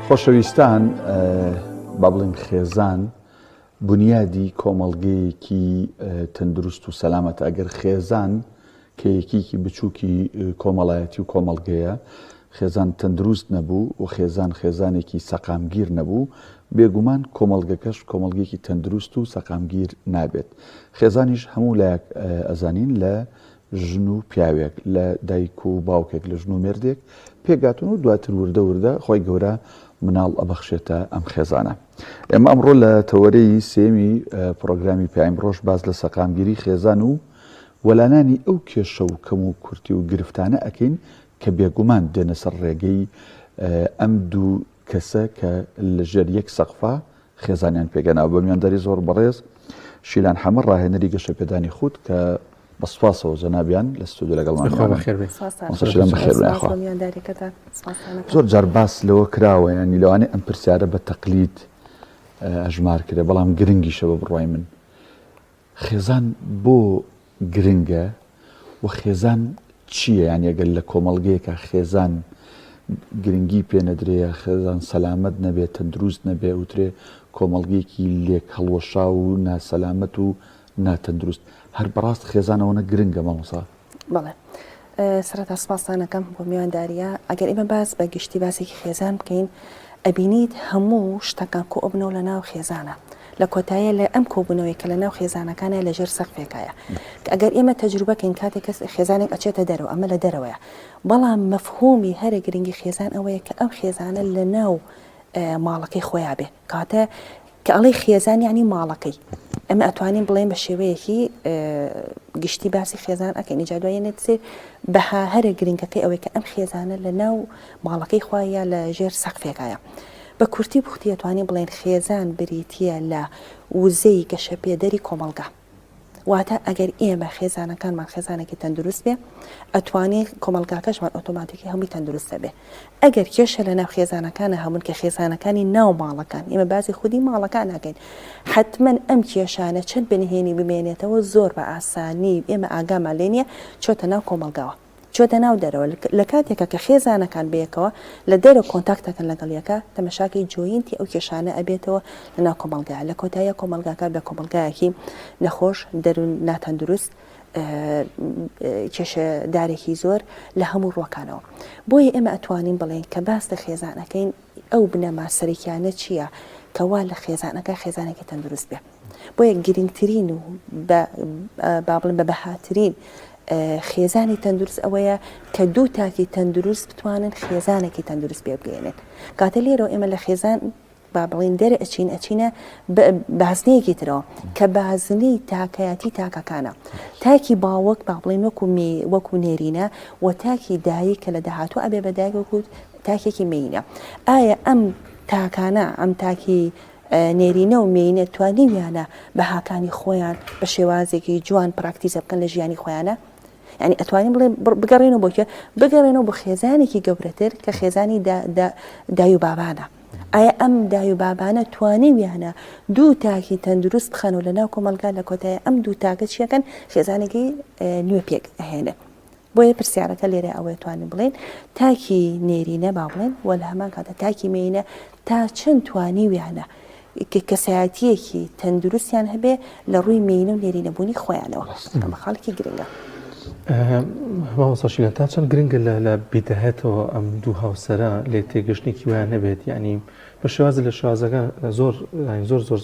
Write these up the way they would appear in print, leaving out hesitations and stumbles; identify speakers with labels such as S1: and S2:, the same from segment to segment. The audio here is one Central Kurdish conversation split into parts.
S1: خۆشەویستان با بڵێن خێزان بنیادی کۆمەڵگەیەکی تەندروست و سەلامەتە ئەگەر خێزان کە یەکیکی بچووکی کۆمەڵایەتی و کۆمەڵگەیە خێزان تەندروست نەبوو و خێزان خێزانێکی سەقامگیر نەبوو بێگومان کۆمەڵگەکەش کۆمەڵگەیەکی تەندروست و سەقامگیر نابێت خێزانیش هەموو لایەک ئەزانین لە ژن و پیاوێک، لە دایک و باوکێک، لە ژن و مێردێک پێکهاتوون و دواتر وردە وردە خۆی گەورە مناڵ ئەبەخشێتە ئەم خێزانە. ئێمە ئەمڕۆ لە تەوەرەی سێمی پرۆگرامی پایم ڕۆژ باس لە سەقامگیری خێزان و وەلانانی ئەو کێشە و کەم و کورتی و گرفتانە ئەکەین کە بێگومان دێنە سەر ڕێگەی ئەم دوو کەسە کە لە ژێر یەک سەقفا خێزانیان پێگەناوە بە میوانداری زۆر بەڕێز شیلان حەمە ڕاهێنەری گەشەپێدانی خود کە بە سوپاسەوە جەنابیان لە ستۆدیۆ لەگەڵمان
S2: شیلان بەخێر بێن.
S1: زۆر جار باس لەوە کراوە ینی لەوانەیە ئەم پرسیارە بە تەقلید ئەژمار کرێ بەڵام گرنگیشە بە بڕوای من خێزان بۆ گرنگە و خێزان چییە؟ یانی ئەگەر لە کۆمەڵگەیەکا خێزان گرنگی پێ نەدرێ یا خێزان سەلامەت نەبێ تەندروست نەبێ ئەوترێ کۆمەڵگەیەکی لێک هەڵوەشاو و ناسەلامەت و ناتەندروست هەر بەڕاست خێزان ئەوەنە گرنگە مامۆستا؟
S2: بەڵێ سەرەتا سپاستان ئەکەم بۆ میوانداریە ئەگەر ئێمە باس بە گشتی باسێکی خێزان بکەین ئەبینیت هەموو شتەکان کۆ ئەبنەوە لە ناو خێزانە لە کۆتاییە لە ئەم کۆبوونەوەی کە لە ناو خێزانەکانە لە ژێر سەقفێکایە کە ئەگەر ئێمە تەجروبەکەین کاتێک کەس خێزانێک ئەچێتە دەرەوە ئەمە لە دەرەوەیە بەڵام مەفهومی هەرە گرنگی خێزان ئەوەیە کە ئەم خێزانە لە ناو ماڵەکەی خۆیان بێ کاتە کە ئەڵێی خێزان یانی ماڵەکەی ئەمە ئەتوانین بڵێن بە شێوەیەکی گشتی باسی خێزان ئەکەین ئینجا دوای نێت سێ بەها هەرە گرنگەکەی ئەوەی کە ئەم خێزانە لە ناو ماڵەکەی خوایە لە ژێر سەقفێکایە بە کورتی پوختی ئەتوانین بڵێن خێزان بریتییە لە وزەی گەشەپێدەری کۆمەڵگا. واتە ئەگەر ئێمە خێزانەکانمان خێزانێکی تەندروست بێ ئەتوانین کۆمەڵگاکەشمان ئۆتۆماتیکی هەمووی تەندروست دەبێ ئەگەر کێشە لە ناو خێزانەکانە هەبوون کە خێزانەکانی ناو ماڵەکان ئێمە باسی خودی ماڵەکان ناکەین حتمما ئەم کێشانە چەند بنهێنی بمێنێتەوە زۆر بە ئاسانی ئێمە ئاگامان لێ نییە چۆتە ناو کۆمەڵگاوە. چۆتە ناو دەرەوە لە کاتێکا کە خێزانەکان بەیەکەوە لە دەرەوە contact ئەکەن لەگەڵ یەکا تەمەشاکەی joint ی ئەو کێشانە ئەبێتەوە لە ناو کۆمەڵگا لە کۆتاییا کۆمەڵگاکە بە کۆمەڵگایەکی نەخۆش دەروون ناتەندروست کێشەدارێکی زۆر لە هەموو ڕووەکانەوە بۆیە ئێمە ئەتوانین بڵێین کە باس لە خێزان ئەکەین ئەو بنەما سەرەکیانە چییە کە وا لە خێزانەکە خێزانێکی تەندروست بێ بۆیە گرنگترین و با بڵێم بە بەهاترین خێزانی تەندروست ئەوەیە کە دوو تاکی تەندروست بتوانن خێزانێکی تەندروست پێ بگەێنن کاتە لێرەوە ئێمە لە خێزان با بڵین دەرە ئەچین ئەچینە بازنەیەکی ترەوە کە بازنەی تاکایەتی تاکەکانە تاکی باوەک با بڵین وەکو می وەکو نێرینە و تاکی دایک کە لە داهاتوو ئەبێ بە دایک وەکو تاکێکی مێینە ئایا ئەم تاکانە ئەم تاکی نێرینە و مێینە توانیویانە بەهاکانی خۆیان بە شێوازێکی جوان پراکتیزە بکەن لە ژیانی خۆیانە؟ یعنی ئەتوانین بڵێ بگەڕێنەوە بۆ کوێ؟ بگەڕێنەوە بۆ خێزانێکی گەورەتر کە خێزانی دای و بابانە. ئایا ئەم دای و بابانە توانیویانە دوو تاکی تەندروست بخەن و لە ناو کۆمەڵگا لە کۆتایی ئەم دوو تاکە چیەکەن خێزانێکی نوێ پێک ئەهێنن. بۆیە پرسیارەکە لێرە ئەوەیە توانین بڵێین تاکی نێرینە با بڵێن و لە هەمان کاتە تاکی مێینە تا چەند توانیویانە کەسایەتیەکی تەندروستیان هەبێ لە ڕووی مێینە و نێرینەبوونی خۆیانەوە ئەمە خاڵێکی گرنگە.
S3: مامۆستا شیلان تا چەند گرنگە لە لە بیدایەتەوە ئەم دوو هاوسەرە لێ تێگەشتێکی وایان هەبێت یعنی بە شێوازە لە شێوازەکان زۆر زۆر زۆر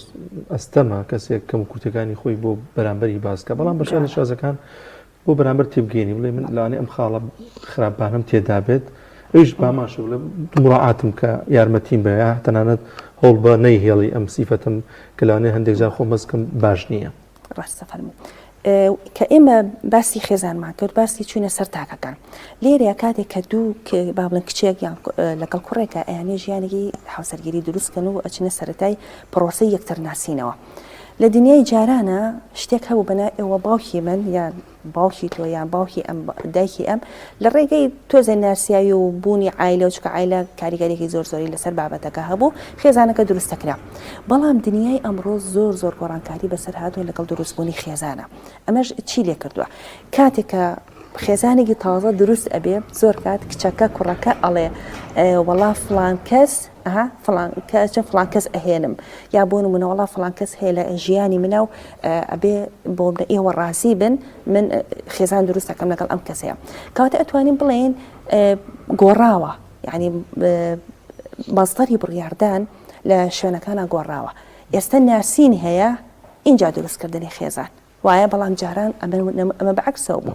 S3: ئەستەمە کەسێک کەم و کورتەکانی خۆی بۆ بەرامبەری باسکە بەڵام بە شێوازە لە شێوازەکان بۆ بەرامبەر تێبگەینی بڵێ من لەوانەیە ئەم خاڵە خراپانەم تێدا بێت ئەویش باماشە بڵێ مراعاتم کە یارمەتیم بە یا تەنانەت هەوڵ بە نەیهێڵی ئەم سیفەتم کە لەوانەیە هەندێک جار خۆم هەست کەم باش نییە.
S2: ڕاستە فەرموو. کە ئێمە باسی خێزانمان کرد باسی چوینە سەر تاکەکان لێرەیە کاتێک کە دوو با بڵێن کچێک یان لەگەڵ کوڕێکە ئەیانێ ژیانێکی هاوسەرگیری دروستکەن و ئەچنە سەرەتای پرۆسەی یەکتر ناسینەوە لە دنیای جارانا شتێک هەبوو بە ناوی ئێوە باوکی من یان باوکی تۆ یان باوکی ئەم دایکی ئەم لە ڕێگەی تۆزێ ناسیاوی و بوونی عایلە و چکە عایلە کاریگەرێکی زۆر زۆری لەسەر بابەتەکە هەبوو خێزانەکە دروستەکرا بەڵام دنیای ئەمڕۆ زۆر زۆر گۆڕانکاری بەسەر هاتووە لەگەڵ دروستبوونی خێزانە ئەمەش چی لێ کردووە کاتێک کە. خێزانێکی تازە دروست ئەبێ زۆر کات کچەکە کوڕەکە ئەڵێ وەڵا فڵان کەس ئەها فڵان کەچە فڵان کەس ئەهێنم یا بۆ نمونە وەڵا فڵان کەس هەیە لە ژیانی منە و ئەبێ بۆ منە ئێوە ڕازی بن من خێزان دروست ئەکەم لەگەڵ ئەم کەسەیە کەواتە ئەتوانین بڵێین گۆڕاوە یعنی مەزدەری بڕیاردان لە شوێنەکانە گۆڕاوە ئێستا ناسین هەیە ئینجا دروستکردنی خێزان وایە بەڵام جاران ئەمە بە عەکسەوە بوو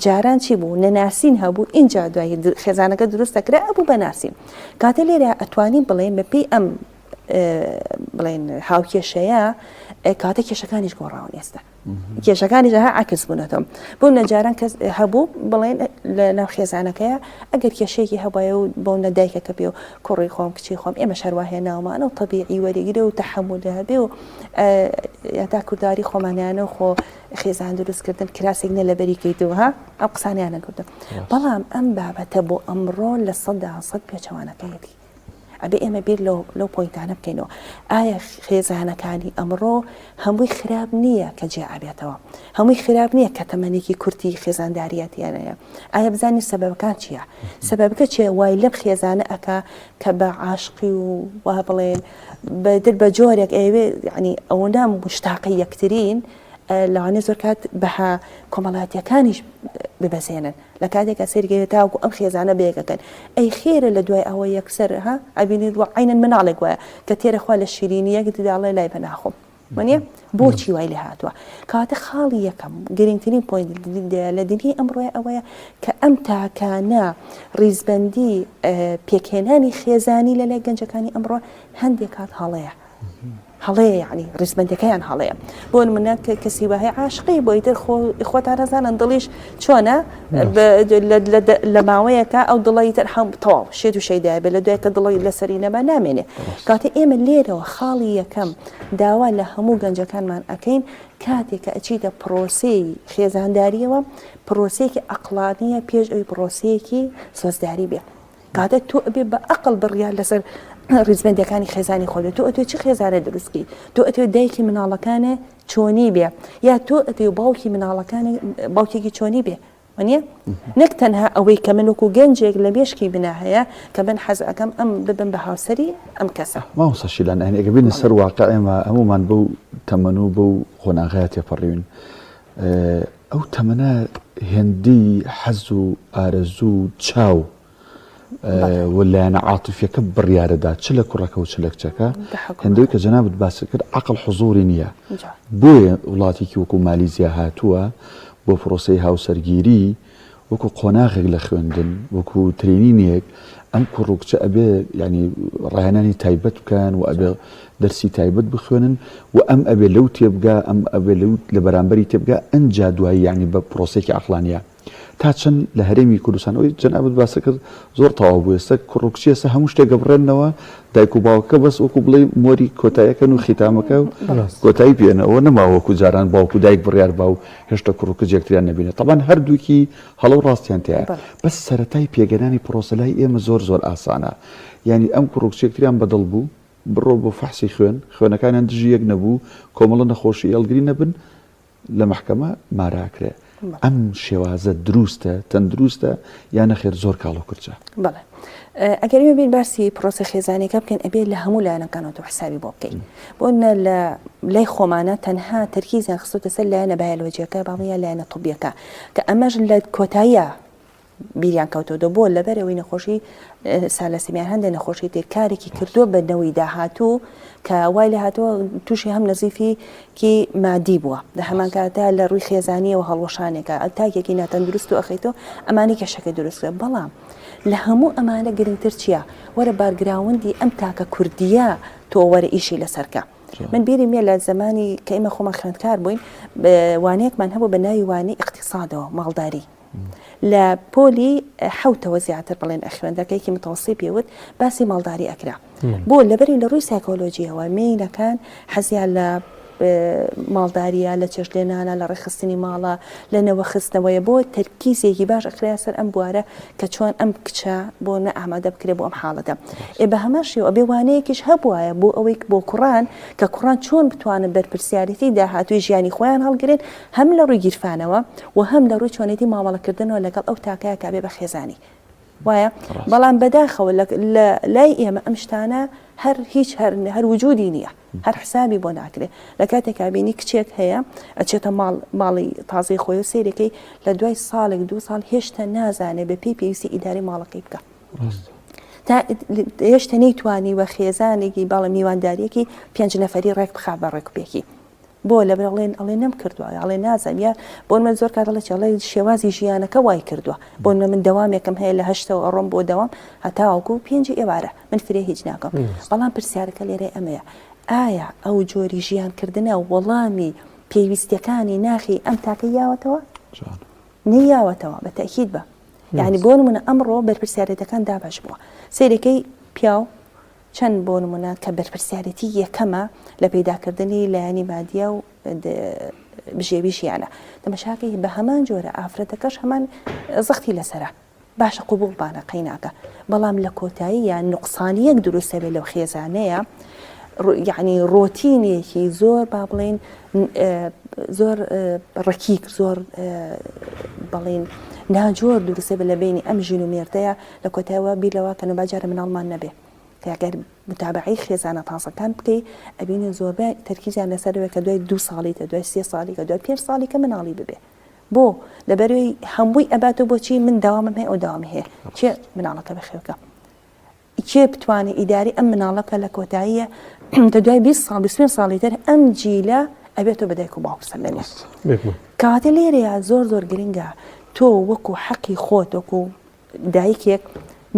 S2: جاران چی بوو نەناسین هەبوو ئینجا دوای خێزانەکە دروست دەکرا ئەبوو بە ناسین کاتە لێرە ئەتوانین بڵێن بە پێی ئەم بڵێن هاوکێشەیە کاتە کێشەکانیش گۆڕاون ئێستا کێشەکانیش ها عکس بوونەتەوە بۆ لە جاران کەس هەبوو بڵێن لە ناو خێزانەکەیە ئەگەر کێشەیەکی هەبایە و بۆ نە دایکەکە بێ و کوڕی خۆم کچی خۆم ئێمە شەروا هێناومانە و تەبیعی وەریگرە و تەحەمول هەبێ و هەتا کورداری خۆمانیانە و خۆ خێزان دروستکردن کراسێک نە لەبەری کەیتەوە ها ئەم قسانیانە کردم بەڵام ئەم بابەتە بۆ ئەمڕۆ 100% پێچەوانەکەیەتی ئەبێ ئێمە بیر لەو لەو point انە بکەینەوە ئایا خێزانەکانی ئەمڕۆ هەمووی خراپ نییە کە جێ ئابێتەوە هەمووی خراپ نییە کە تەمەنێکی کورتی خێزانداریەتیانەیە ئایا بزانین سەبەبەکان چییە سەبەبەکە چیە وای لەم خێزانە ئەکا کە بە عاشقی و وا بڵێن بەدر بە جۆرێک ئەیەوێ یعنی ئەوەنە مشتاقی یەکترین لەوانەیە زۆر کات بەها کۆمەڵاتیەکانیش ببەزێنن لە کاتێکا سەیرکەی تاوەکو ئەم خێزانە بەیەکەکەن ئەی خێرە لە دوای ئەوە یەکسەر ها ئەبینیت وە عینەن مناڵێک وایە کە تێرە خوا لە شیرینیەک دەڵێ لای بە ناخۆم وەنیە بۆچی وای لێ هاتووە کەواتە خاڵی یەکەم گرنگترین point لە دنیای ئەمڕۆیە ئەوەیە کە ئەم تاکانە ڕیزبەندی پێکهێنانی خێزانی لە لای گەنجەکانی ئەمڕۆ هەندێک کات هەڵەیە هەڵەیە یعنی ڕیزبەندەکەیان هەڵەیە بۆ نمونە کە کەسی وهەیە عاشقی بۆی تر خۆ خۆتان نەزانن دڵیش چۆنە لە ماوەیەکە ئەو دڵی تر هەم تەواو شێت و شەیدای بێ لە دوای کە دڵی لەسەری نەما نامێنێ کاتێ ئێمە لێرەوە خاڵی یەکەم داوا لە هەموو گەنجەکانمان ئەکەین کاتێک کە ئەچیتە پرۆسەی خێزانداریەوە پرۆسەیەکی ئەقڵانیە پێش ئەوی پرۆسەیەکی سۆزداری بێ کاتە تۆ ئەبێ بە ئەقڵ بڕیار لەسەر ڕیزبەندەکانی خێزانی خۆ بێت تۆ ئەتوێ چ خێزانە دروستکی تۆ ئەتوێ دایکی مناڵەکانێ چۆنی بێ یا تۆ ئەتوێ باوکی مناڵەکانی باوکێکی چۆنی بێ وەنیە؟ نەک تەنها ئەوەی کە من وەکو گەنجێک لە مێشکی منا هەیە کە من حەز ئەکەم ئەم ببم بە هاوسەری ئەم کەسە.
S1: مامۆستا شیلان یانی ئەگەر بێینە سەر واقع ئێمە هەموومان بەو تەمەن و بەو قۆناغەیا تێپەڕیوین ئەو تەمەنە هێندەی حەز و ئارەزوو و چاو و لایەنە عاتیفیەکە بڕیارەدا چ لە کوڕەکە و چ لە کچەکە هێندەی کە جەنابت باست کرد عەقڵ حزوری نییە بۆیە وڵاتێکی وەکو مالیزیا هاتووە بۆ پرۆسەی هاوسەرگیری وەکو قۆناغێک لە خوێندن وەکو training ێک ئەم کوڕ و کچە ئەبێ ینی ڕاهێنانی تایبەت بکەن و ئەبێ دەرسی تایبەت بخوێنن و ئەم ئەبێ لەو تێبگا ئەم ئەبێ لەو لە بەرامبەری تێبگا ئەنجا دوایی یعنی بە پرۆسێکی عەقڵانیە تا چەند لە هەرێمی کوردستان ئەوەی جەنابت باست کرد زۆر تەواو بوو ئێستا کوڕ و کچی ئێستا هەموو شتێک گەبڕێنەوە دایک و باوکەکە بەس وەکو بڵێ مۆری کۆتایەکەن و خیتامەکە و کۆتایی پێنە ئەوە نەما وەکو جاران باوک و دایک بڕیار با و هێشتا کوڕ و کچ یەکتریان نەبینێت تەبان هەردووکی هەڵە و ڕاستیان تایە بەس سەرەتای پێگەنانی پرۆسە لای ئێمە زۆر زۆر ئاسانە یعنی ئەم کوڕ و کچ یەکتریان بەدڵ بوو بڕۆ بۆ فەحسی خوێن خوێنەکانیان دژی یەک نەبوو کۆمەڵە نەخۆشی ئێڵگری نەبن لە مەحکەمە مارە ئەکرێ ئەم شێوازە دروستە تەندروستە یا نەخێر زۆر کاڵ و کرچە؟
S2: بەڵێ ئەگەر ئێمە بین باسی پرۆسە خێزانیەکە بکەین ئەبێ لە هەموو لایەنەکانەوە تۆ حسابی بۆ بکەین بۆ نە لە لای خۆمانە تەنها تەرکیزیان خستوتە سەر لایەنە بایۆلۆجیەکە باڵ یا لایەنە طبیەکە کە ئەمەش لە کۆتاییە بیریان کەوتۆتەوە بۆ لەبەر ئەوەی نەخۆشی سالەسیمیان هەندێک نەخۆشی تر کارێکی کردووە بە نەوەی داهاتوو کە وای لە هاتووە تووشی هەم نەزیفی کی مادی بووە لە هەمان کاتدا لە ڕووی خێزانیەوە هەڵوەشانێکە تاکێکی ناتەندروست و ئەخیتەوە ئەمانی کێشەکە دروستە بەڵام لە هەموو ئەمانە گرنگتر چییە وەرە background ی ئەم تاکە کوردیە تۆ وەرە ئیشی لەسەرکە من بیرم یە لە زمانی کە ئێمە خۆمان خوێندکار بووین وانەیەکمان هەبوو بە ناوی وانەی اقتصادەوە ماڵداری لە پۆلی حەوتەوە زیاتر بڵێن ئەخوێندە کە یەکی متەوەستی پێ وت باسی ماڵداری ئەکرا بۆ لەبەری لە ڕووی سایکۆلۆجیەوە مێینەکان حەزیان لە ماڵداریە، لە چێشتلێنانە، لە ڕێکخستنی ماڵە، لە نەوە خستنەوەیە، بۆ تەرکیزێکی باش ئەخرایە سەر ئەم بوارە کە چۆن ئەم کچە بۆ نە ئامادە بکرێ بۆ ئەم حاڵەتە. ئێ بە هەمان شێوە ئەبێ وانەیەکیش هەبوایە بۆ ئەوەی بۆ کوڕان کە کوڕان چۆن بتوانن بەرپرسیارێتی داهاتووی ژیانی خۆیان هەڵگرن هەم لە ڕووی گیرفانەوە و هەم لە ڕووی چۆنێتی مامەڵەکردنەوە لەگەڵ ئەو تاکەیە کە ئەبێ بە خێزانی. وایە بەڵام بەداخەوە لە لای ئێمە ئەم شتانە هەر هیچ هەر هەر وجودی نییە هەر حسابی بۆ ناکرێ لە کاتێکا بینی کچێک هەیە ئەچێتە ماڵ ماڵی تازەی خۆی و سەیرەکەی لە دوای ساڵێک دو ساڵ هێشتا نازانێ بە پێی پێویستی ئیداری ماڵەکەی بکە تا هێشتا نەیتوانی وە خێزانێکی باڵە میوانداریەکی پێنج نەفەری ڕێک بخا بە ڕێکوپێکی بۆ لەبەر ئەڵێن ئەڵێ نەم کردووە ئەڵێ نازانم یا بۆ من زۆر کات ئەڵێ چی ئەڵێ شێوازی ژیانەکە وای کردووە بۆ من من دەوامێکم هەیە لە هەشتەوە ئەڕۆم بۆ دەوام هەتاوەکو پێنجی ئێوارە من فرێ هیچ ناکەم بەڵام پرسیارەکە لێرە ئەمەیە ئایا ئەو جۆری ژیانکردنە وەڵامی پێویستیەکانی ناخی ئەم تاکە یاوەتەوە نەیاوەتەوە بە تەکیید بە یعنی بۆ نمونە ئەمڕۆ بەرپرسیارێتەکان دابەش بووە سەیرەکەی پیاو چەند بۆ نمونە کە بەرپرسیارێتی یەکەمە لە پەیداکردنی لایەنی مادیە و بژێوی ژیانە تەمەشاکەی بە هەمان جۆرە ئافرەتەکەش هەمان زەختی لەسەرە باشە قوبوڵمانە قەیناکە بەڵام لە کۆتایی یان نقصانیەک دروستە بێ لەو خێزانەیە یعنی ڕۆتینێکی زۆر با بڵین زۆر ڕکیک زۆر بەڵین ناجۆر دروستە بە لە بینی ئەم ژین و مێردەیە لە کۆتایەوە بیر لەوە کەنەوە با جارێ مناڵمان نەبێ کە گەر متابەعەی خێزانە تازەکان بکەی ئەبینی زۆربەی تەرکیزیان لەسەر ئەوەیە کە دوای دوو ساڵی کە دوای سێ ساڵی کە دوای پێنج ساڵی کە مناڵی ببێ بۆ لەبەروی هەمووی ئەباتەوە بۆچی من داوامم هەیە ئەو داوامی هەیە کێ مناڵەکە بەخێوکە کێ بتوانێت ئیداری ئەم مناڵە بکە لە کۆتاییە کە دوای 20 ساڵ 25 ساڵی تر ئەم جیلە ئەبێتەوە بە دایک و باوک سەرلەنوێ کەواتە لێرەیە زۆر زۆر گرنگە تۆ وەکو حەقی خۆت وەکو دایکێک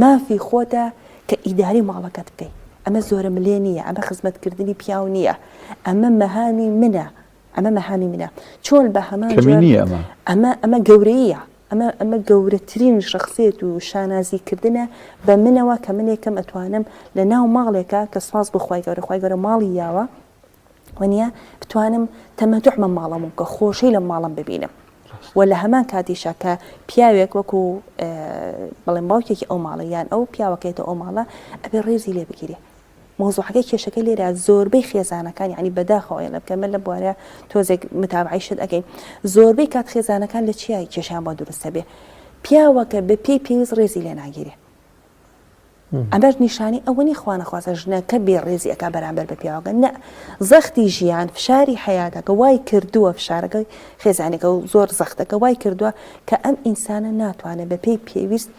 S2: مافی خۆتە کە ئیداری ماڵەکەت بکەی ئەمە زۆرە ملێ نییە ئەمە خزمەتکردنی پیاو نییە ئەمە مەهامی منە ئەمە مەهامی منە چۆن بە هەمان
S1: کەمی نییە ئەمە
S2: ئەمە ئەمە گەورەیە ئەمە ئەمە گەورەترین شخصێت و شانازی کردنە بە منەوە کە منێکم ئەتوانم لە ناو ماڵێکە کە سپاس بۆ خوای گەورە خوای گەورە ماڵی یاوە وەنیە بتوانم تەمەتوع بەم ماڵەم و کە خۆشی لەم ماڵم ببینم و لە هەمان کاتیشا کە پیاوێک وەکو بڵێم باوکێکی ئەو ماڵە یان ئەو پیاوەکەیتە ئەو ماڵە ئەبێ ڕێزی لێ بگیرێ مۆزوعەکە کێشەکە لێرە زۆربەی خێزانەکان یعنی بەداخەوە لە بکەمە لە بوارە تۆزێک متابعی شت ئەەکەین زۆربەی کات خێزانەکان لە چیای کێشیان بۆ دروستە بێ پیاوەکە بە پێی پێویست ڕێزی لێ ناگیرێ ئەمەش نیشانەی ئەوە نیە خوانەخواستە ژنەکە بێ ڕێزی ئەکا بەرامبەر بە پیاوەکە نە زەختی ژیان فشاری حەیاتەکە وای کردووە فشارەکە خێزانەکە و زۆر زەختەکە وای کردووە کە ئەم ئینسانە ناتوانێت بە پێی پێویست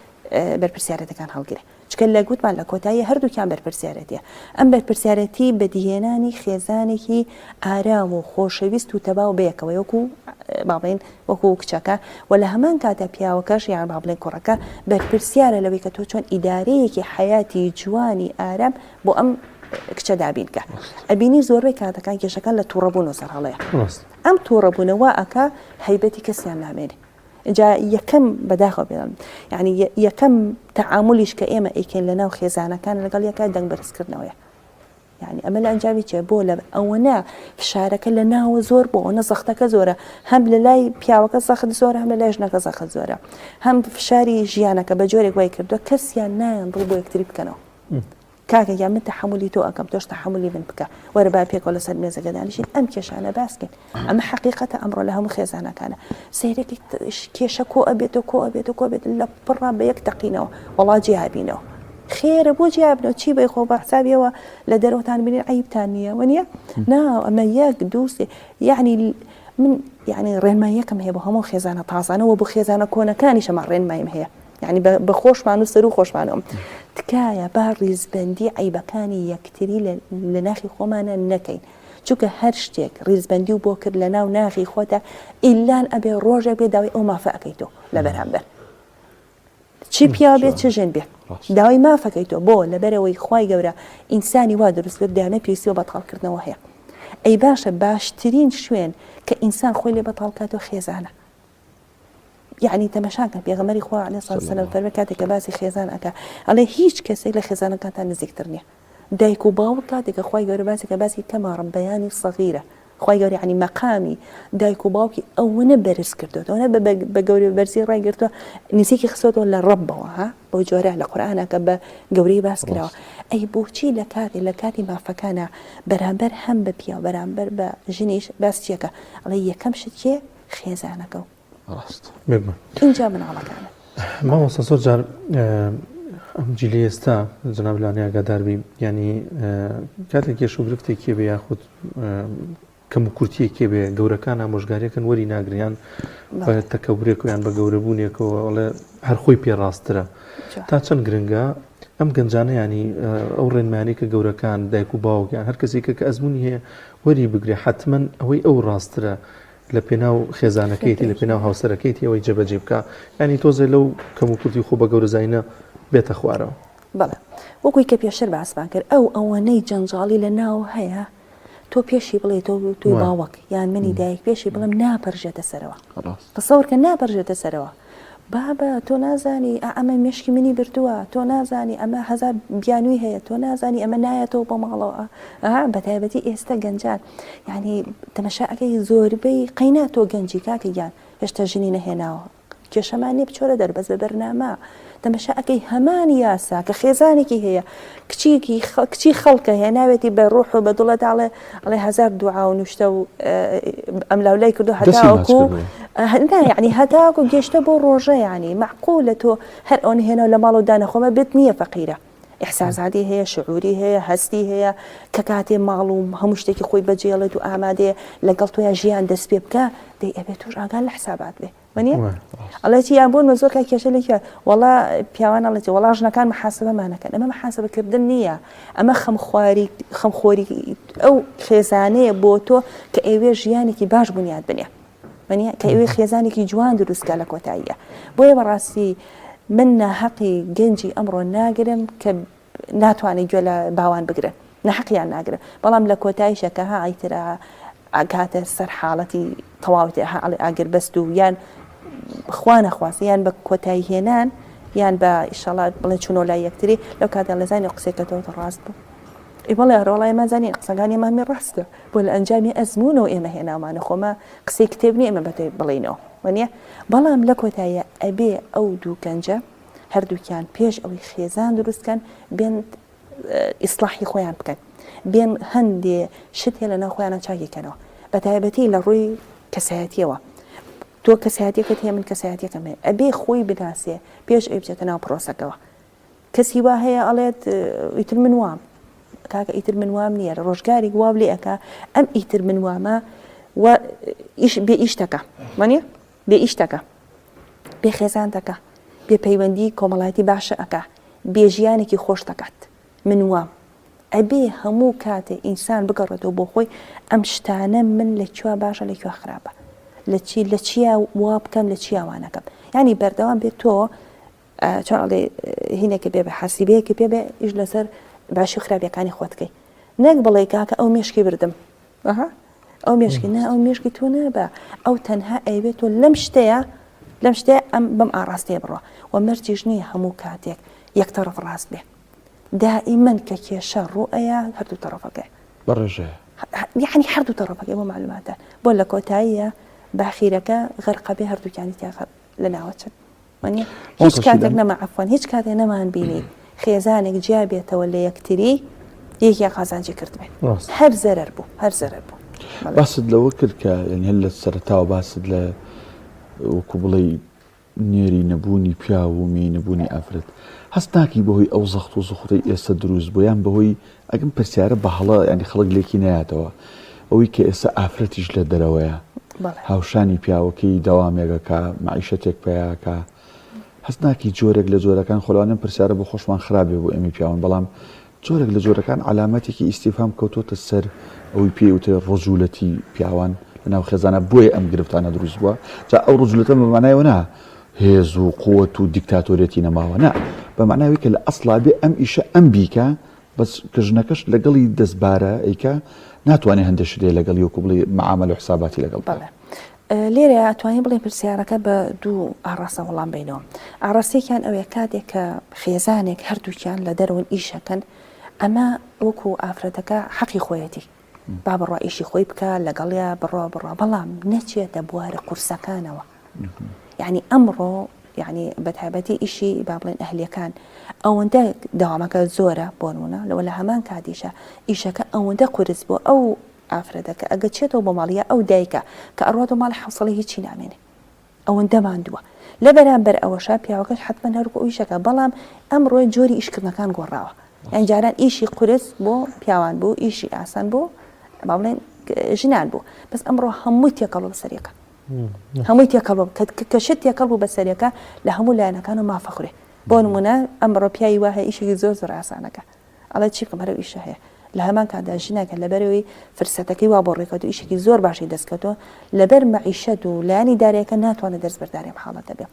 S2: بەرپرسیارەتەکان هەڵگرێ چکە لە گوتمان لە کۆتایی هەردووکیان بەرپرسیارەتیە ئەم بەرپرسیارەتی بەدیهێنانی خێزانێکی ئارام و خۆشەویست و تەباو بەیەکەوە وەکو با بڵێین وەکو کچەکە و لە هەمان کاتە پیاوەکەش یان با بڵێن کوڕەکە بەرپرسیارە لەوەی کە تۆ چۆن ئیدارەیەکی حەیاتی جوانی ئارام بۆ ئەم کچە دابین کە ئەبینی زۆربەی کاتەکان کێشەکان لە تووڕەبوون و سەرهەڵەیە ئەم تووڕەبوونە وا ئەکا هەیبەتی کەسیان نامێنێ جا یەکەم بەداخەوە بێڵم یعنی یەکەم تەعاملیش کە ئێمە ئەیکەین لە ناو خێزانەکان لەگەڵ یەکە دەنگ بەرزکردنەوەیە یانی ئەمە لە ئەنجامی چیە بۆ لە ئەوەنە فشارەکە لە ناوە زۆر بۆ ئەوەنە زەختەکە زۆرە هەم لە لای پیاوەکە زەخت زۆرە هەم لە لای ژنەکە زەخت زۆرە هەم فشاری ژیانەکە بە جۆرێک وای کردووە کەسیان نایان دڵ بۆ یەکتری بکەنەوە کاکە گیان من تەحەمولی تۆ ئەکەم تۆش تەحەمولی من بکە وەرە با پێکەوە لەسەر مێزەکە دانیشین ئەم کێشانە باسکەین ئەمە حەقیقەتە ئەمڕۆ لە هەموو خێزانەکانە سەیرەکەی کێشە کۆ ئەبێت و کۆ ئەبێت و کۆ بێت لە پڕا بە یەک تەقینەوە وەڵا جیابینەوە خێرە بۆ جیابنەوە چی بەی خۆ بە حسابیەوە لە دەرەوەتان بینین عیبتان نییە وە نییە نا ئەمە یەک دوو سێ یعنی من یعنی ڕێنماییەکەم هەیە بۆ هەموو خێزانە تازانەوە بۆ خێزانە کۆنەکانیشەمە ڕێنمایم هەیە یعنی بە خۆشمان و سەرو خۆشمانەوە تکایە با ڕیزبندی عیبەکانی یەکتری لە ناخی خۆمانە نەکەین چونکە هەر شتێک ڕیزبەندی و بۆ کرد لە ناو ناخی خۆتا ئیلان ئەبێ ڕۆژێک بێ داوای ئەو مافە ئەکەی تۆ لە بەرامبەر چی پیاو بێت چ ژن بێت داوای مافەکەی تۆ بۆ لەبەرەوەی خوای گەورە ئینسانی وا دروست کرد دامە پێویستی بە بەتاڵکردنەوە هەیە ئەی باشە باشترین شوێن کە ئینسان خۆی لێ بەتاڵکاتەوە خێزانە یعنی تەمەشاکەن پێغەمبەری خوا علیه الصلاة والسلام فەرمێ کاتێک کە باسی خێزان ئەکا ئەڵێ هیچ کەسێک لە خێزانەکانتان نزیکتر نییە دایک و باوک کاتێک کە خوای گەورە باسی کە باسی کەما ڕەبەیانی سەغیرە. خوای گەورە یعنی مەقامی دایک و باوکی ئەوەنە بەرز کردووە ئەوەنە بە گەورە بەرزی ڕایگرتووە نزیکی خستۆتەوە لە ڕەبەوە ها بەو جۆرە لە قورئانەکە بە گەورەی باس کراوە ئەی بۆچی لە کاتی لە کاتی مافەکانە بەرامبەر هەم بە پیاو بەرامبەر بە ژنیش باس چیەکە ئەڵێ یەکەم شت کێ خێزانەکە و
S1: ڕاست
S3: بێگومان
S2: ئینجا مناڵەکانت.
S3: مامۆستا زۆر جار ئەم جیلی ئێستا جەناب لانی ئاگادار بی یعنی کاتێک کێش و گرفتێکی بێ یاخود کەم و کورتیەکێ بێ گەورەکان ئامۆژگاریەکەن وەری ناگریان بە تەکەبرێک یان بە گەورەبوونێکەوە ئەڵێ هەر خۆی پێ ڕاستترە تا چەند گرنگە ئەم گەنجانە ینی ئەو ڕێنمانی کە گەورەکان دایک و باوکیان هەر کەسێکە کە ئەزمموی هەیە وەری بگرێ حتمما ئەوەی ئەو ڕاستترە لە پێناو خێزانەکەیتی لە پێناو هاوسەرەکەیتی ئەوەی جێبەجێ بکا یانی تۆزێ لەو کەم و کورتی خۆ بە گەورەزانینە بێتە خوارەوە.
S2: بەڵێ وەکوی کە پێشتر باسمان کرد ئەو ئەوەنەی جەنجاڵی لە ناو هەیە تۆ پێشی بڵێ تۆ تۆی باوەک یان منی دایک پێشی بڵێم ناپەرژێتە سەرەوە تەسەور کە ناپەرژێتە سەرەوە بابە تۆ نازانی ئا ئەمە مێشکی منی بردووە تۆ نازانی ئەمە هەزار بیانووی هەیە تۆ نازانی ئەمە نایەتەوە بۆ ماڵەوە ئا بەتایبەتی ئێستا گەنجان یعنی تەمەشا ئەکەی زۆربەی قەینا تۆ گەنجی کاکە گیان هێشتا ژنی نەهێناوە کێشەمان نیە بچۆرە دەر بەس بە بەرنامە تەمەشا ئەکەی هەمان یاسا کە خێزانێکی هەیە کچیکی کچی خەڵکە هێناوێتی بە ڕۆح و بە دڵە داڵێ ئەڵێ هەزار دوعا و نوشتە و ئەم لاولای کردو هەتاوەکو نا یعنی هەتاوەکو گەشتە بۆ ڕۆژە یعنی معقولە تۆ هەر ئەو هێناو لە ماڵەوە دانەخۆمە بێت نییە فەقیرە ئیحساساتی هەیە شعوری هەیە هەستی هەیە کە کاتێ ماڵ و هەموو شتێکی خۆی بەجێڵێت و ئامادەیە لەگەڵ تۆیا ژیان دەست پێ بکە دەی ئەبێت تۆش ئاگات لە حسابات بێ وەنیە ئەڵێ چی یان بۆن زۆر کا کێشە لەکوێ وەڵا پیاوان ئەڵێ چی وەڵا ژنەکان محاسبەمانەکەن ئەمە محاسبەکردن نییە ئەمە خەمخواری خەمخۆری ئەو خێزانەیە بۆ تۆ کە ئێوێ ژیانێکی باش بنیات بنێ وەنیە کە ئێوێ خێزانێکی جوان دروستکە لە کۆتاییە بۆیە بەڕاستی من ناهەقی گەنجی ئەمڕۆ ناگرم کە ناتوانێت گوێ لە باوان بگرن نەحەقیان ناگرن بەڵام لە کۆتاییشە کە ها ئیتر ئەگاتە سەر حاڵەتی تەواوەتی ها ئەڵێ ئاگر بەست و یان خوا نەخواستە یان بە کۆتایی هێنان یان بە ئیشەڵا بڵێ چوونەوە لای یەکتری لەو کاتە لەزانی قسەکەتەوە ڕاست بوو ئەی بەڵێ ڕۆڵە ئێمە زانین قسەکانی ئێمە هەمی ڕاستە بۆ لە ئەنجامی ئەزموونەوە ئێمە هێناومانە خۆمە قسەی کتێب نییە ئێمە بەتەی بڵێینەوە وەنیە بەڵام لە کۆتاییە ئەبێ ئەو دوو گەنجە هەردووکیان پێش ئەوەی خێزان دروست کەن بێن ئیسلاحی خۆیان بکەن بێن هەندێ شت هەیە لەناو خۆیانە چاکی کەنەوە بە تایبەتی لە ڕووی کەسایەتیەوە تۆ کەسایەتیەکەت هەیە من کەسایەتیەکەم هەیە ئەبێ خۆی بناسێ پێش ئەوی بچێتە ناو پرۆسەکەوە کەسی وا هەیە ئەڵێت ئیتر من وام کاکە ئیتر من وام نییە لە ڕۆژگارێک واو لێ ئەکا ئەم ئیتر من وامە و ئیش بێ ئیش دەکا وانە بێ ئیش دەکا بێ خێزان دەکا بێ پەیوەندی کۆمەڵایەتی باشە ئەکا بێ ژیانێکی خۆش دەکات من وام ئەبێ هەموو کاتێ ئینسان بگەڕێتەوە بۆ خۆی ئەم شتانە من لە کوێ باشە لە کوێ خراپە لە چی لە چیا وا بکەم لە چیا وا نەکەم یعنی بەردەوام بێت تۆ چۆن ئەڵێ هینێکە بێ بە حەسیبەیەکی پێ بێ ئیش لەسەر باشی و خراپیەکانی خۆت کەی نەک بڵێ کاکە ئەو مێشکی بردم ئەها ئەو مێشکی نا ئەو مێشکی تۆ نابە ئەو تەنها ئەیەوێت تۆ لەم شتەیە لەم شتەیە ئەم بەم ئاڕاستەیە بڕۆ و مەرجیش نییە هەموو کاتێک یەک تەڕەف ڕاست بێ دائیمەن کە کێشە ڕوئەیە هەردوو تەڕەفەکەی
S1: بە ڕێژەیە
S2: یعنی هەردوو تەڕەفەکەی بۆ معلوماتان بۆ لە کۆتاییە باخیرەکە غەرقە بێ هەردووکیانی تیا لە ناوەچن وانیە هیچ کاتێک نەما عەفوەن هیچ کاتێک نەمان بینی خێزانێک جیا بێتەوە لە یەکتری یەکیان قازانجی کردبێ هەر زەرەر بوو هەر زەرەر بوو.
S1: باست لەوە کرد کە یعنی هەر لە سەرەتاوە باست لە وەکو بڵێی نێری نەبوونی پیاو و مێی نەبوونی ئافرەت هەست ناکەی بەهۆی ئەو زەخت و زوخرەی ئێستا دروست بوو یان بەهۆی ئەگەم پرسیارە بە هەڵە ینی خەڵک لێکی نایاتەوە ئەوەی کە ئێستا ئافرەتیش لە دەرەوەیە هاوشانی پیاوەکەی دەوامێکەکە مەعیشەتێک پەیاکە هەست ناکەی جۆرێک لە جۆرەکان خۆلانم پرسیارە بۆ خۆشمان خراپێ بۆ ئێمەی پیاون بەڵام جۆرێک لە جۆرەکان عەلامەتێکی ئیستیفهام کەوتۆتە سەر ئەوەی پێی وترێت ڕجولەتی پیاوان لەناو خێزانە بۆیە ئەم گرفتانە دروست بووە جا ئەو ڕجولەتە بە مانای ئەوە نا هێز و قوت و دیکتاتۆریەتی نەماوە نا بە مانای ئەوەی کە لە ئەسڵا بێ ئەم ئیشە ئەم بیکا بەس کە ژنەکەش لەگەڵی دەستبارە ئەیکا ناتوانێت هەندێک شت هەیە لەگەڵی وەکو بڵێ معامەلە و حساباتی لەگەڵ بکا.
S2: بەڵێ لێرە ئەتوانین بڵێین پرسیارەکە بە دوو ئاڕاستە وەڵام بەینەوە. ئاڕاستەیەکیان ئەوەیە کاتێک کە خێزانێک هەردووکیان لە دەرەوەن ئیشەکەن ئەمە وەکو ئافرەتەکە حەقی خۆیەتی. با بڕوا ئیشی خۆی بکە لەگەڵیا بڕۆ بڕوا بەڵام نەچێتە بوارە قورسەکانەوە یعنی ئەمڕۆ یعنی بەتایبەتی ئیشی با بڵێن ئەهلیەکان ئەوەندە داوامەکە زۆرە بۆ نمونە لەوە لە هەمان کاتیشە ئیشەکە ئەوەندە قورس بۆ ئەو ئافرەتەکە ئەگە چێتەوە بۆ ماڵ یا ئەو دایکە کە ئەڕواتەوە ماڵی حەوسەڵەی هیچی نامێنێ ئەوەندە ماندووە لە بەرامبەر ئەوەشا پیاوەکەش حتمما هەرکو ئەو ئیشەکە بەڵام ئەمڕۆ جۆری ئیشکردنەکان گۆڕاوە یان جاران ئیشی قورس بۆ پیاوان بوو ئیشی ئاسان بۆ با بڵێن ژنان بوو بەس ئەمڕۆ هەمووی تێکەڵ بە سەرەکە هەمووی تێکەڵ بوو کە شت تێکەڵ بوو بە سەرەکە لە هەموو لایەنەکان و مافەخورێ بۆ نمونە ئەمڕۆ پیاوی وا هەیە ئیشێکی زۆر زۆر ئاسانەکە ئەڵێ چی بکەم هەر ئەو ئیشە هەیە. لە هەمان کاتدا ژنەکە لەبەرئەوەی فرسەتەکەی وا بۆ ڕێکەوتوو ئیشێکی زۆر باشی دەستکەوتووە لەبەر مەعیشەت و لایەنی دارایەکە ناتوانێت دەستبەرداری ئەم حاڵەتە بێ.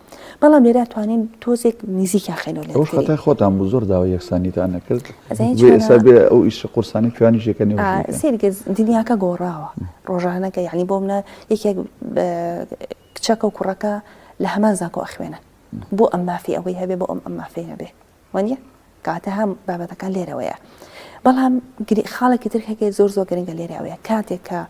S2: بەڵام لێرە توانین تۆزێک نزیکیان خەینەوە لە
S1: ئەوش
S2: یەکتری.
S1: خەتای خۆتان بوو زۆر داوای یەکسانیتان نەکرد
S2: ئەزانی
S1: بێ
S2: چۆنە؟
S1: ئێستا بێ ئەو ئیشە قورسانەی پیاوانیش یەکەن ئێوەش
S2: ئا
S1: بیکەن.
S2: سەیرکە دنیاکە گۆڕاوە ڕۆژانەکە یانی بۆ منە یەکێک کچەکە و کوڕەکە لە هەمان زانکۆ ئەخوێنن بۆ ئەم مافی ئەوەی هەبێ بۆ ئەم ئەم مافەی نەبێ وانیە؟ کەواتە هەم بابەتەکان لێرەوەیە بەڵام خاڵێکی تر هەیە زۆر زۆر گرنگە لێرە ئەوەیە کاتێک کە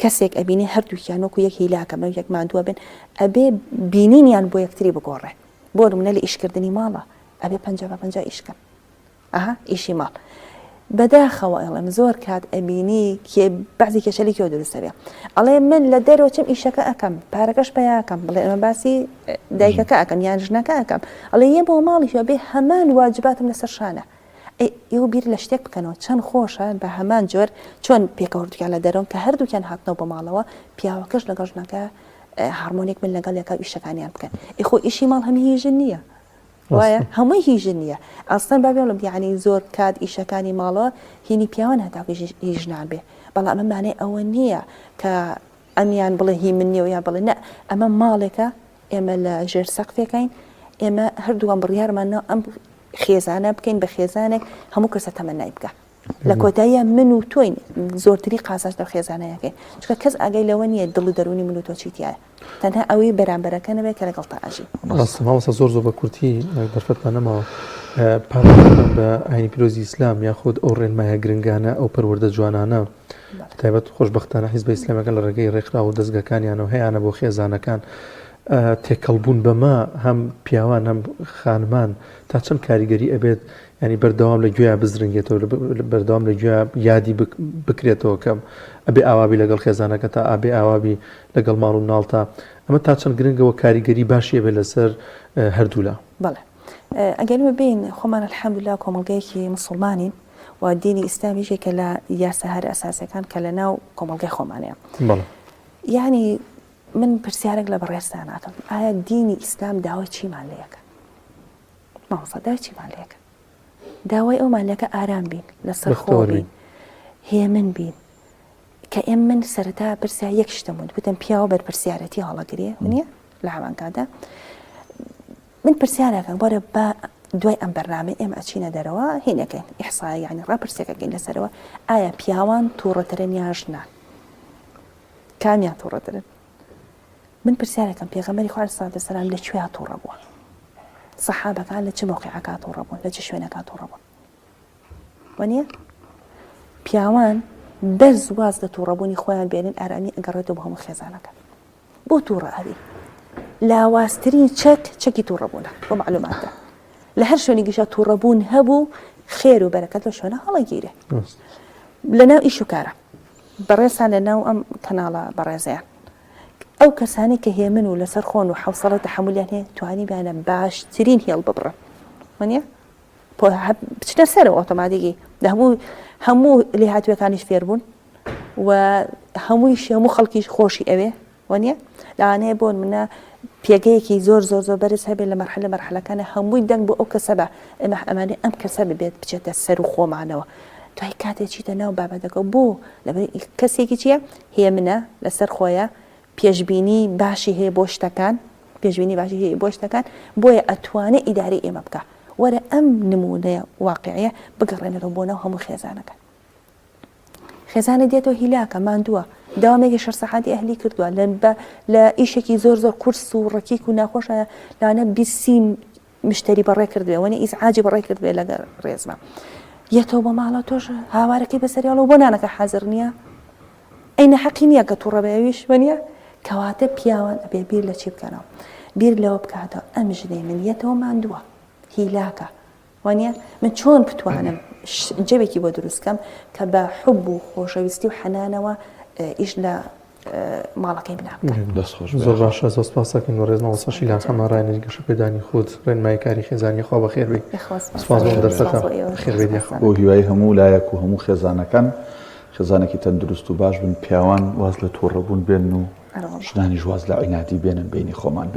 S2: کەسێک ئەبینێ هەردووکیان وەکو یەک هیلاکە بن یەک ماندووە بن ئەبێ بینینیان بۆ یەکتری بگۆڕێ بۆ نمونە لە ئیشکردنی ماڵە ئەبێ پەنجا بە پەنجا ئیشکەن ئەها ئیشی ماڵ بەداخەوە ئەڵێم زۆر کات ئەبینی کێ بەعزی کێشە لە کوێ دروست ئەبێ ئەڵێ من لە دەرەوە چم ئیشەکە ئەکەم پارەکەش پەیاکەم بڵێ ئەمە باسی دایکەکە ئەکەم یان ژنەکە ئەکەم ئەڵێ یە بۆ ماڵیشەوە بێ هەمان واجباتم لەسەر شانە ئەی ئێوە بیر لە شتێک بکەنەوە چەند خۆشە بە هەمان جۆر چۆن پێکەوە هەردووکیان لە دەرەوەن کە هەردووکیان هاتنەوە بۆ ماڵەوە پیاوەکەش لەگەڵ ژنەکە هارمۆنیک بن لەگەڵ یەکا و ئیشەکانیان بکەن ئێ خۆ ئیشی ماڵ هەمی هی ژن نییە وایە هەمووی هی ژن نییە ئەسڵەن با بێڵم یعنی زۆر کات ئیشەکانی ماڵەوە هینی پیاوان هەتاکو هی ژنان بێ بەڵام ئەمە مانای ئەوە نییە کە ئەمیان بڵێ هی من نییە و یان بڵێ نە ئەمە ماڵێکە ئێمە لە ژێر سەقفێکین ئێمە هەردووان بڕیارمان ناو ئەم خێزانە بکەین بە خێزانێک هەموو کەسە تەمەنای بکە لە کۆتاییا من و تۆین زۆرتری قازانج لەو خێزانە یەکەین چونکە کەس ئاگای لەوە نییە دڵ و دەروونی من و تۆ چی تیایە تەنها ئەوەی بەرامبەرەکە نەبێت کە لەگەڵتا ئەژی.
S3: ڕاستە مامۆستا زۆر زۆر بە کورتی دەرفەتمان نەماوە پابەندبوون بە ئاینی پیرۆزی ئیسلام یاخود ئەو ڕێنمایە گرنگانە ئەو پەروەردە جوانانە تایبەت خۆشبەختانە حیزبە ئیسلامیەکان لە ڕێگەی ڕێکخراو و دەزگەکانیانەوە هەیانە بۆ خێزانەکان تێکەڵبوون بەمە هەم پیاوان هەم خانمان تا چەند کاریگەری ئەبێت یانی بەردەوام لە گوێیا بزرنگێتەوە بەردەوام لە گوێیا یادی بکرێتەوە کە ئەبێ ئاوابی لەگەڵ خێزانەکەتا ئابێ ئاوابی لەگەڵ ماڵ و مناڵتا ئەمە تا چەند گرنگەوە کاریگەری باشی ئەبێت لەسەر هەردوولا.
S2: بەڵێ ئەگەر ئێمە بێین خۆمان الحمدللە کۆمەڵگەیەکی موسڵمانین و دینی ئیسلام یەکێکە لە یاسا هەرە ئەساسیەکان کە لە ناو کۆمەڵگەی خۆمانەیە.
S3: بەڵێ.
S2: یانی من پرسیارێک لە بەڕێزتان ئەکەم ئایا دینی ئیسلام داوای چیمان لێ ئەکا؟ مامۆستا داوای چیمان لێکە داوای ئەومان لەکە ئارام بین لەسەر خۆ بین هێمن بین کە ئێم من سەرەتا پرسیار یەک شتم وت گوتم پیاوە بەرپرسیارەتی هەڵەگرێ نییە لە هەمان کاتدا من پرسیارەکەم وەرە با دوای ئەم بەرنامەی ئێمە ئەچینە دەرەوە هینەکەین ئیحسا یعنی ڕاپرسێکەکەین لەسەرەوە ئایا پیاوان تووڕەترن یا ژنان کامیان تووڕەترن من پرسیارەکەم پێغەمبەری خوا علیە سڵات وسلام لە کوێیا توڕە بووە؟ سەحابەکان لە چ مەوقیعەکا توڕە بوون؟ لە چ شوێنەکا توڕە بوون؟ وەنیە؟ پیاوان بەس واز لە توڕەبوونی خۆیان بێنن ئارامی ئەگەڕێتەوە بۆ هەموو خێزانەکە بۆ توڕە ئەبی لاوازترین چەک چەکی توڕەبوونە بۆ معلوماتە لە هەر شوێنێکیشا توڕەبوون هەبوو خێر و بەرەکەت لە شوێنە هەڵەگیرێ لەناو ئیش و کارە بەڕێزتان لە ناو ئەم کەناڵە بەڕێزەیان ئەو کەسانەی کە هێمن و لەسەر خۆن و حەوسەڵە و تەحەمولیان هەیە توانیویانە باشترین هێڵ ببڕن وانە بچنە سەرەوە ئۆتۆماتیکی لە هەموو هەموو لێهاتووەکانیش فێربوون و هەموویش هەموو خەڵکیش خۆشی ئەوێ وانە لەوانەیە بۆ منە پێگەیەکی زۆر زۆر زۆر بەرز هەبێت لە مەرحەلە مەرحەلەکانە هەمووی دەنگ بۆ ئەو کەسە بە ئێمە ئەمانەی ئەم کەسە ببێت بچێتە سەر و خۆمانەوە دوای کاتێ چیتە ناو بابەتەکە بۆ لەبەر کەسێکی چییە هێمنە لەسەر خۆیە پێشبینی باشی هەیە بۆ شتەکان پێشبینی باشی هەیە بۆ شتەکان بۆیە ئەتوانێ ئیدارەی ئێمە بکە وەرە ئەم نمونەیە واقعیە بگەڕێنەرەوە بۆ ناو هەموو خێزانەکان خێزانە دێتەوە هیلاکە ماندووە داوامێکی شەر سەعاتی ئەهلی کردووە لە لە ئیشێکی زۆر زۆر قورس و ڕکیک و ناخۆشە لانە بیسی مشتری بەڕێ کردوێ وەنی ئیزعاجی بەڕێ کردوێ لەگەر ڕێزمە یەتەوە بۆ ماڵە تۆش هاوارەکەی بەسەریاڵەوە بۆ نانەکە حازر نییە. ئەی نەحەقی نییە کە توڕە بێ ئەویش وەنیە؟ کەواتە پیاوان ئەبێ بیر لە چی بکەنەوە؟ بیر لەوە بکاتەوە ئەم ژنەی من یەتەوە ماندووە هیلاکە وانە من چۆن بتوانم جەوێکی بۆ دروست کەم کە بە حب و خۆشەویستی و حەنانەوە ئیش لە ماڵەکەی منا بکات.
S1: دەست خۆش بێ.
S3: زۆر باشە زۆر سپاس ئەکەین بەڕێز مامۆستا شیلان حەمە ڕاهێنەری گەشەپێدانی خود ڕێنمایی کاری خێزانی خوا بەخێر بێی
S2: یاخوا سپاس
S3: سپاس بۆ ئەم دەرفەتە
S2: سپاس بۆ ئێوە
S3: بەخێر بێیت یاخوا.
S1: بۆ هیوای هەموو لایەک و هەموو خێزانەکان خێزانێکی تەندروست و باش بن پیاوان واز لە توڕەبوون بێنن و
S2: ئەرەوەڵا.
S1: ژنانیش واز لە عینادی بێنن بەینی خۆمان بێت.